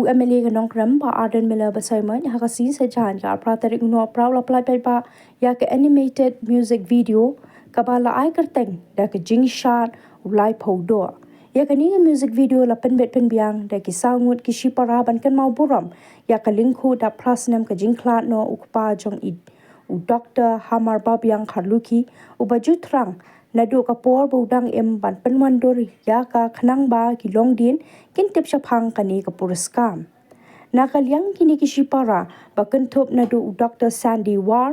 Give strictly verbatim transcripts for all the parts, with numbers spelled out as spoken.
U M L A ka Nongkrem, Bah Ardent Miller Basaiawmoit, ha ka sngi Saitjaiñ ka arphew tarik u Nohprah u la pynlait paidbah ïa ka animated music video kaba la ai kyrteng da ka Jingshad u Laiphew Doh. Ïa kane ka music video la pynbit pynbiang da ki saw ngut ki shipara ban kynmaw burom ïa ka lyngkhuh dap phra snem ka jingkhlad noh u kpa jong i, u Doktor Hamar Babiang Kharlukhi, uba ju thrang naduh ka por ba u dang im ban pynwandur ïa ka khnang ba ki longdien kin tip shaphang kane ka puriskam. Na ka liang kine ki shipara ba kynthup naduh u Doktor Sandy War,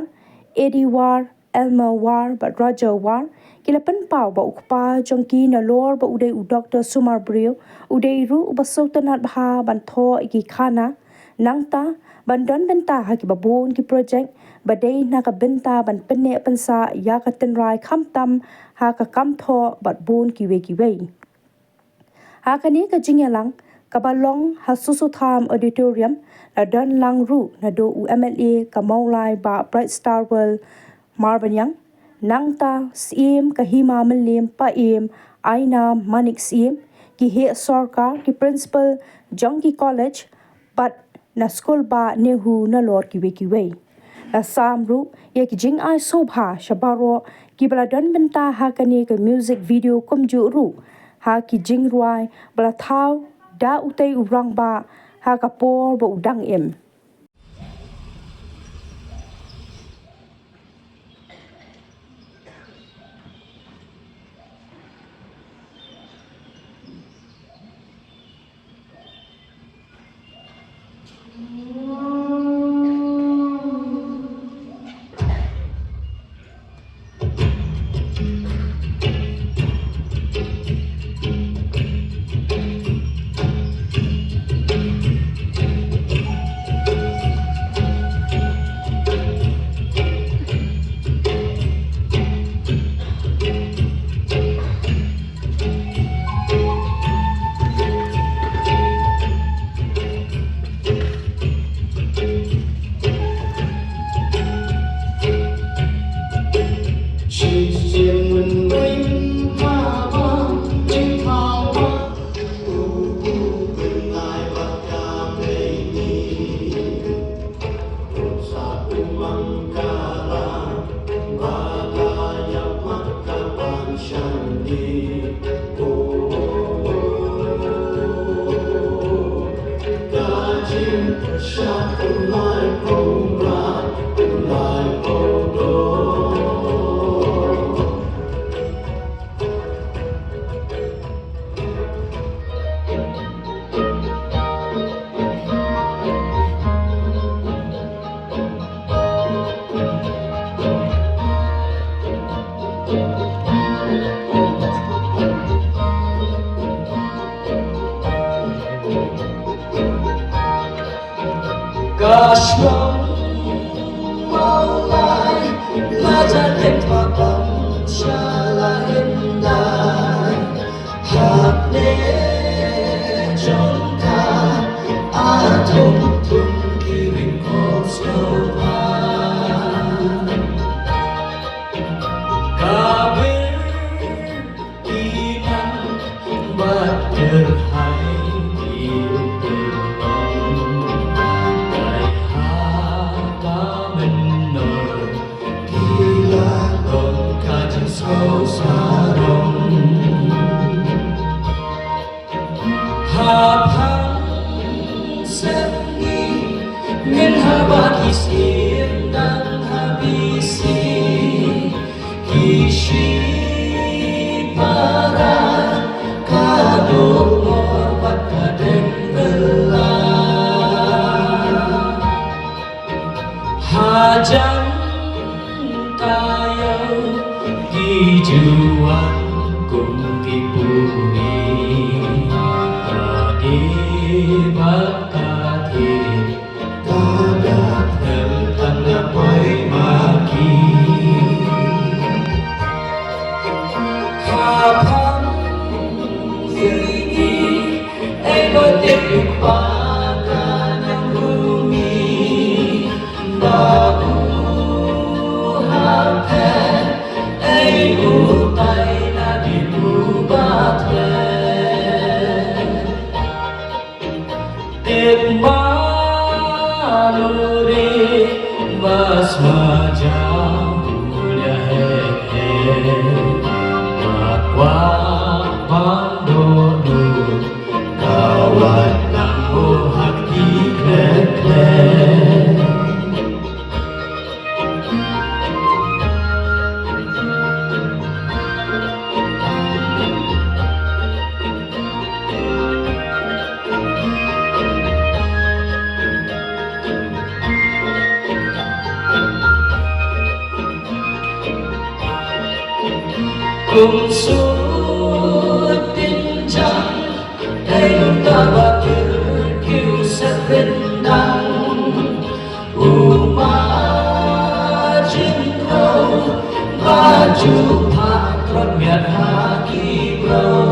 Eddie War, Elmer War bad Roger War, ki la pynpaw ba u kpa jong ki nalor ba u dei u doktor sumar briew, u dei ruh uba sngewtynnat bha ban thoh ïa ki khana, nangta ban don bynta ha kiba bun ki projek ba dei na ka bynta ban pynneh pynsah ïa ka tynrai khamtam ha ka kam thoh bad bun kiwei kiwei. Ha kane ka jingïalang kaba long ha Soso Tham Auditorium, la don lang ruh naduh u M L A ka Mawlai Bah Brightstarwell Marbaniang, nangta Syiem ka Hima Mylliem Paiem Ainam Manik Syiem, ki heh sorkar, ki principal jong ki college bad na skul Bah Nehu nalor kiwei kiwei. La sam ruh ïa ki jingai sngewbha sha baroh kiba la don bynta ha kane ka music video, kumjuh ruh ha ki jingrwai ba la thaw da utei u rangbah ha ka por ba u dang im. Hajan taïew ki juan kum ki puri, ka dei ba ka dei, ka dei tang na poi ma ki. Ha phang ïa ngi, ei ba dei ba ka nang rumi, ba u ha phe, ei u tai na di u ba Kum sut pynjang, dei uta ba kyrkiu set ryndang. U ma jingkyrkhu, ba ju phah trot miat ha ki briew.